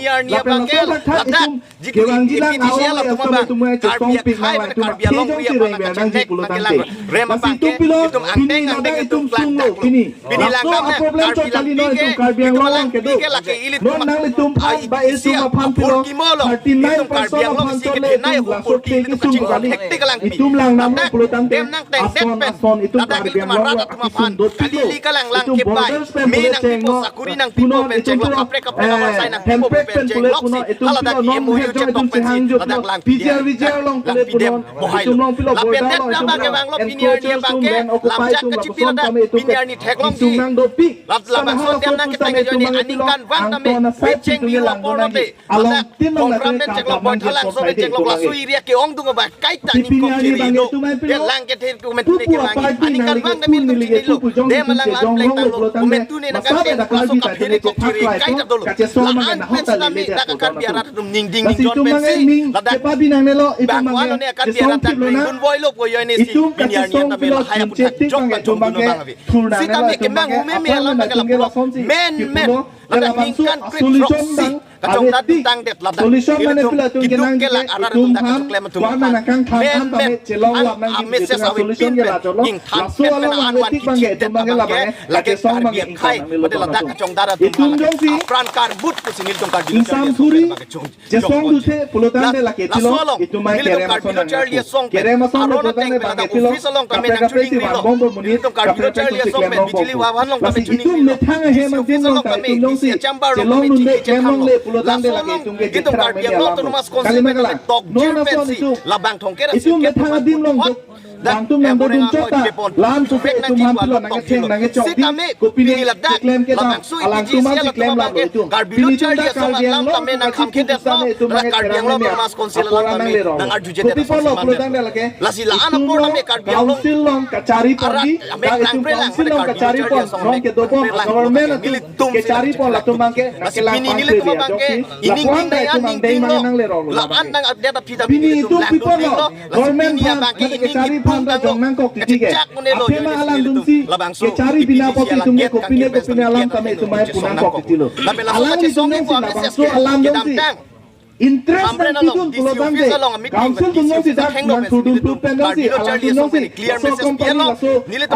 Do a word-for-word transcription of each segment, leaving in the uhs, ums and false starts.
hini arni abang ke ladak jikri A P H L atum abang Karbi akhei mane Karbi Anglong area abang kachingnek nangkelang rem abang ke itum angdeng angdeng itum klangdam. Pini langdam ne Karbi Langpi ke, Karbi Anglong Langpi ke lake ilitum ai isi apor kimo lo. Itum Karbi Anglong isi ke denai apor ki ilitum kachingthek tik Langpi. Ladak dem nangteng dem pen ladak ilitum arat atum Aphan kali li kalanglang kepai, me nangpipo, sakuri nangpipo pen chenglo, kaprek kaprek abarsai nangpipo pen chengloksi, hala dak M O U cheptok pensi ladak langpi dia. Langpi dia bohailo. Lapen det abang kevanglo pini arni abang ke, lamchak kachipi ladak pini arni theklongji. Lap labangso atum nangketang ajoine aningkanvang tame, mecheng mi lo apor lote. Along tin long Kongram pen chenglo, Boithalangso pen chenglo, laso area ke-ongdung abang kaita ningkok chiri lo. Kelang kethe komat ne kelang. Aningkanvang tame ningkok chiri lo. Dem alang an pleng tanglo. Komat tu ne nangkang ke laso kaphere kok chiri kaita dolo. La-an pen sitame dak Karbi arat atum ningding ningjon pensi ladak bang walo ne Karbi arat dak ringbun boilo pu ajoine si pini arni tame lahai aphuthak jok kachongdun abang ave. Sitame kemang umeme alam abang ke lapulo. Men men. Ladak ningkan kre throksi kachongdat dutangdet ladak. Ilitum kiduk kelak arat atum dak kachoklem atum aphan men men a message ave pin pen ingthan pen pen an van kichitdet abang ke lake Karbi akhei mate ladak kachongdat atum aphan apran karbut pusi nelitum Karbi Lo Charli Asong pen abang ke chong. Chesong duthe pulotangte lake chilo, laso along itum mai nelitum kerem Karbi ason Lo Charli Asong pen kerem ason aron pulotangte ateng pen bang ladak chilo, office along tame kaprek kaprek nangchoningri si lo. Klem bompo monit, nelitum Karbi Lo Charli Asong pen bijili wavan along tame choningri lo. Lasi itum methang ahem angjin along ta itum jongsi chamber along tame chingki chethang lo. Laso along itum Karbi Anglong Autonomous Council pen tame tokjir pensi labang thongker asi itum methang adim along dok bangtum nangdodun chot ta lam supe itum aphan pilo nangketheng nangkechokji. Kopine keklem kedam alangtum aphansi klemlaplo itum. Pini itum ta Karbi Anglong Autonomous Council alam tame nangarjuje. Kopi apotlo pulotangte lake lasi la-an apor tame Karbi Anglong council along kachari ponji, dak itum council along kachari pon, rong kedobom government atum kachari pon latum abang ke nakelang pangse dia. Joksi lapuan ta itum angdeng mang nangle rong lo labang ke. Pini itum pi apotlo, government aphan mate kachari aphan ta jong nangkok titi ke. Athema alangdunsi kachari bina apotsi itum ke kopine kopine alam tame itum mai pu nangkok titilo. Alangli itum jongsi labangso alam jongsi interest nangpidun pulotangte council atum jongsi dak nangthurdun thu pen jongsi alangtum jongsi laso company laso, ah, pine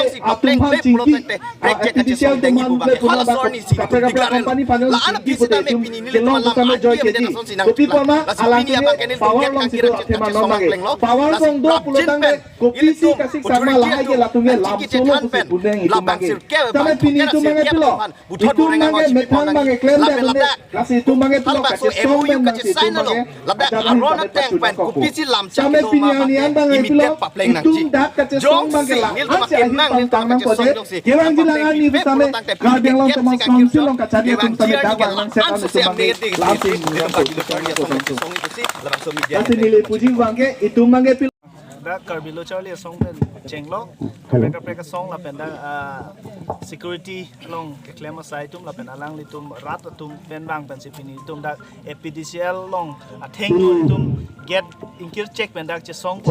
atum aphan chingki, ah, artificial atum aphan le puna bak kaprek kaprek company aphan jongsi chingki pute itum kelong pusitame joike ji. Kopi apotma alangtum ke power alongsi do athema non abang ke. Power along do pulotangte kopisi kasik sama lahai ke latum ke lamsolo pusi puneng itum abang ke. Tame pini itum abang ke pilo. Itum abang ke methang abang ke klemdet dunde. Lasi itum abang ke pilo kachesong pen abang si itum abang ke. Ladak aron ateng pen kopisi lamchak tame pini arni an abang ke pilo. Itum dak kachesong abang ke la-an si ahirpang tang nangkok je. Kevangji alang arni pusitame Karbi Anglong Autonomous Council along kachari atum tame dak vang nangset an itum abang ke lamsi nangkok. Lasi neli puji abang ke itum abang ke pilo. Dak Karbi Lo Charli Asong pen chenglok, kaprek kaprek asong lapen dak, ah, security along keklem asai atum lapen alanglitum rat atum pen bang pensi pini itum dak A P D C L along athengno itum gate ingkir chek pen dak chesong.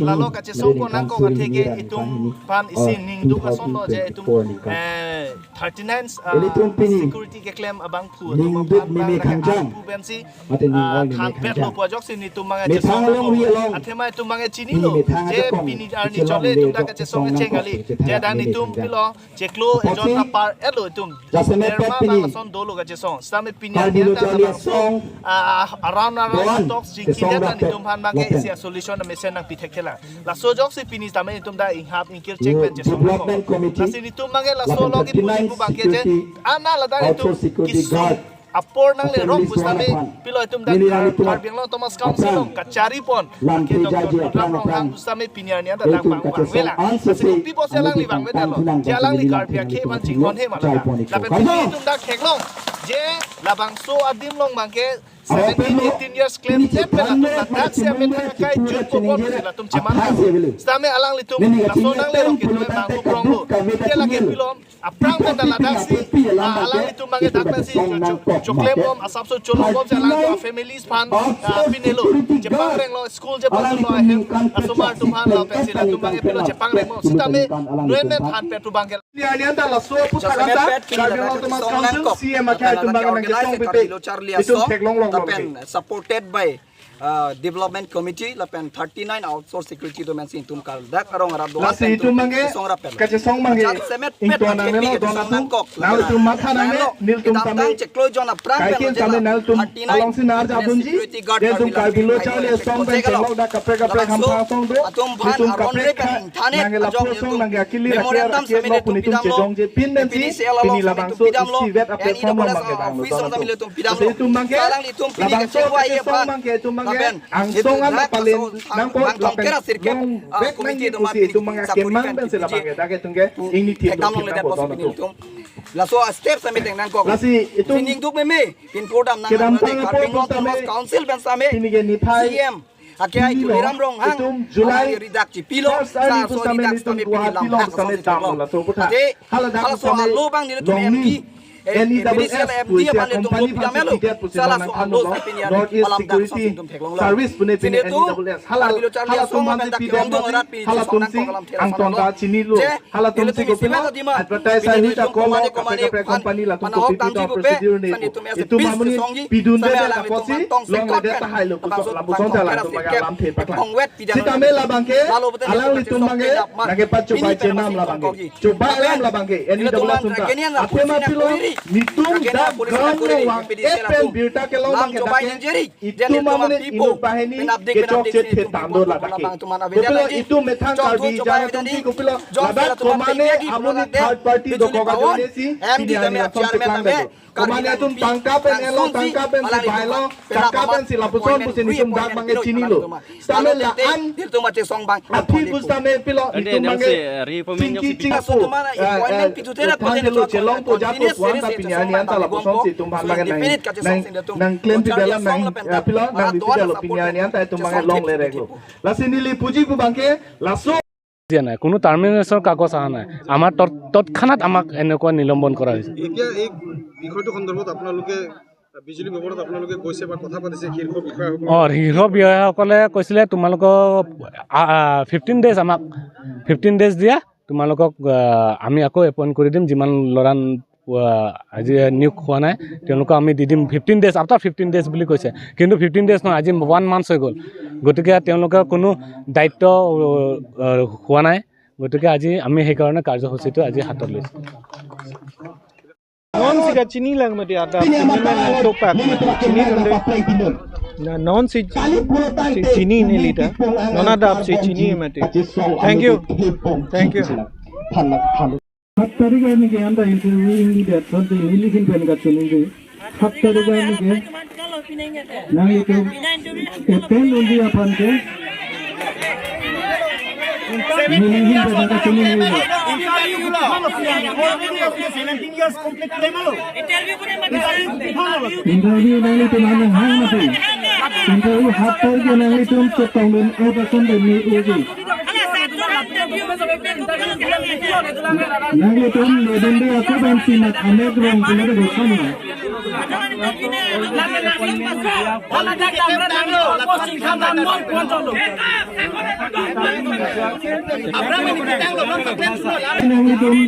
Lalo kachesong ko nangkok atheke itum aphan isi ningduk asonlo je itum, eh, thirty-nine, ah, security keklem abangphu atum aphan bang dak arpu pensi ah, thanpetlo pu ajoksi nelitum abang ke chesong lo. Athema itum abang ke chinilo je pini arni chole itum dak kachesong kecheng kali. Je dak nelitum pilo chiklo ejon apar etlo itum. Derma abang lason dolo kachesong. Sitame pini arni dak labangso, ah, around around talks chingkidet an itum aphan abang ke isi solution mesen nangpi thekthelang. Laso ajoksi pini tame itum dak inghap ingkir chek pen chesong lo. Lasi nelitum abang ke laso along kipu kipu abang ke je ana ladak itum kisung apor nangle rong pusitame pilo itum dak Kar-, Karbi Anglong Autonomous Council along kachari pon ke Doctor Tuliram Ronghang pusitame pini arni an dak vang vangvelang. Lasi kopi apotsi alangli vangvedetlo. Je alangli Karbi akhei aphan chinghon he ma ladak. Lapen pini itum dak theklong je labangso adim along abang ke seventeen, eighteen years klemdet pen latum ladaksi amethang akai jun kopon si latum cheman. Sitame alanglitum laso nangle rong ke itum vang kuprong lo. Ke lake pilo. Aphrang pen ta ladaksi, ah, alanglitum abang ke dak pensi cho-, cho-, choklem bom, asapso cholong bomsi alang atum families aphan, ah, pinelo. Chepangrenglo, school chepasunlo ahem, asomar atum aphan lapensi latum abang ke pilo chepangrenglo. Sitame nuenmen thanpet atum abang ke. Ni anian ta laso aphuthak anta, Karbi Anglong Autonomous Council, C M akhei atum abang ke nangkesong pipe. Itum theklong longlo ke. Supported by uh, Development Committee lapen thirty-nine outsource security do mensi itum kal dak arong arap do. Lasi itum abangke kesong rap pelo. Kachesong abangke. Ajat semet pet ington nang nelo, don atum. Nangtum matha nang ne, nelitum kedamtang tame. Cheklo jon aphrang kaikin pelo tame jela. Nangtum thirty-nine alongsi nar jabunji. Security guard de tum Karbi Lo charli asong pen chelok dak kaprek kaprek hamphang asong do. Atum aphan itum aron kaprek re pen thane nang lapu ajong asong itum nang akili memorial rakyat tam rakyat sami lo itum pun itum pidam lo. Chejongje pin dan si A P D C L pini along labangso itum pidam lo. Isi vet apre form lo N E W S abangke office dang sami lo itum pidam. Lasi itum abangke. Salang itum pini labangso kechengwa ye kachesong aphan. Abangke itum abangke. Aben. Angsong an palen nangpo lapen long vek nangji pusi itum abangke kemang pensi labangke dak itum ke ingni thip lo thip nangpo don atum. Laso step sami teng nangkok. Lasi itum sining duk meme pin pordam nang kedamtang nang apo Karbi Anglong pusitame Autonomous Council pen sami pini ke niphai C M. Akia pini lo Tuliram Ronghang itum July alang ridak chipilo first arni sa so pusitame ridak nitum sami Guwahati pini lam long hak pusitame asong dam lo laso aphuthak. Ate haladak halaso pusitame alo abang nelitum longni M D, eh, N E W S M D pusi aphan nelitum company pidam aphan lo. Ticket pusi sala nang so than alo lo sa pini North East palam dak Security asong itum theklong lo. Service pune pini sini tu N E W S. Hala, Karbi Lo charli hala asong atum aphan dak pi dam dong arat pi halatum song si nangkok alam thera angton sang ta lo. Chini lo. Je, halatum nelitum si kopilo isime adima advertise pini ahi nelitum ta komane kono komane kaprek kaprek aphan company latum panahok kopilo tangji pupe, procedure ne san ko. Itum as a itum peace amonit kesongji, pidun same de alang itum apotsi mantong long singkot lede pen tahai lo labangso putok lapuson tong thala kera tum sirkep abang lam the paklang. Epong wet pidam sitame lo. Labangke sitame alang latum itum abangke nangke pachobai chenam labangke. Chobai alam labangke. Eni itum double man sunta. Ragenian la athema pusi pilo nang koriri. Nitum ragenian dak police ground nang koriri. Lo vang P D C L epen atum birta kelong lam abangke chobai dake. Nang jeri. Itum amonit inut banghini kechokche the tando ladak ke. Kopilo itum methang Karbi jana atum si kopilo ladak komane amonit third party dokok ajo ne si pini ani lason cheplang dado. Komane atum tangka pen elo, tangka pen si bailo, tangka pen si lapuson pusi nitum dak abangke chinilo. Sitame la-an aphi pusitame pilo itum abangke chingki chingpo. Eh, eh, than thelo chelongpo japo puan ta pini ani anta lapuson si itum abangke nang, nang, nang klem pi bela nang, eh, pilo nang bipi jalo pini ani anta itum abangke longle rek lo. Lasi neli puji pu abangke laso দিয়া নাই, কোনো টাৰ্মিনেশ্যনৰ কাগজ অহা নাই। আমাৰ তৎ-, তৎক্ষণাত আমাক এনেকুৱা নিলম্বন কৰা হৈছে। এতিয়া এই বিষয়টো সন্দৰ্ভত আপোনালোকে বিজুলী ভৱনত আপোনালোকে গৈছে বা কথা পাতিছে শীৰ্ষ বিষয়াসকলৰ? অ, শীৰ্ষ বিষয়াসকলে কৈছিলে, "তোমালোকক, আ, আ, ফিফটিন ডেইজ আমাক, ফিফটিন ডেইজ দিয়া, তোমালোকক, আ, আমি আকৌ এপইণ্ট কৰি দিম, যিমান ল'ৰা, আ, আজি নিয়োগ হোৱা নাই, তেওঁলোকক আমি দি দিম fifteen days, after fifteen days" বুলি কৈছে। কিন্তু ফিফটিন ডেইজ নহয়, আজি ওৱান মান্থছ হৈ গ'ল। গতিকে তেওঁলোকৰ কোনো দায়িত্ব, আ, আ, হোৱা নাই। গতিকে আজি আমি সেইকাৰণে কাৰ্যসূচীটো আজি হাতত লৈছোঁ। Non si kachini lang mati adap, chini lang topak mati, chini tunde. Na non si, si chini neli ta. Non adap si chini mati. Thank you. Thank you. সাত তাৰিখ আমি কি আন্দা ইণ্টাৰভিউ ইংলি ডেট সন্তে মিলি কিন পেন কাটুন ইংলি। সাত তাৰিখ আমি কি? Nanglitum epen undi aphan ke nelihin pen nangkachini neli. Interview nanglitum anang hang mati. Interview hapor ke nanglitum chetong dun, eh, pasun dun ni uji. Nanglitum ledende aku ban sinak amek rong pula de dosan na. Nanglitum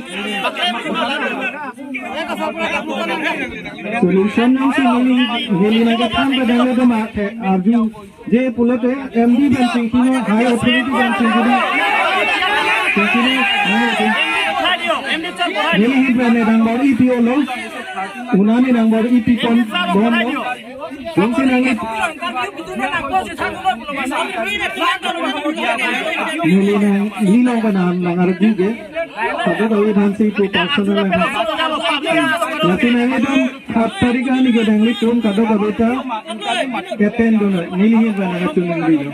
solution nang si neli, neli nangkethan ke dang le doma the arju. Je pulote M D ban chingkino, high authority ban chingkino. Chingkino, nelihin pen ne nangbor E P O lo. Unami nangbor E P pon bomlo. Jongsi nangli, neli nang, neli nang pen nang, nang arju ke. Kadokave aphan si pu personal aphan. Lasi nanglitum, saat tarik ani ke nanglitum kadokave ta epen dun, nelihin pen nangkachini neli.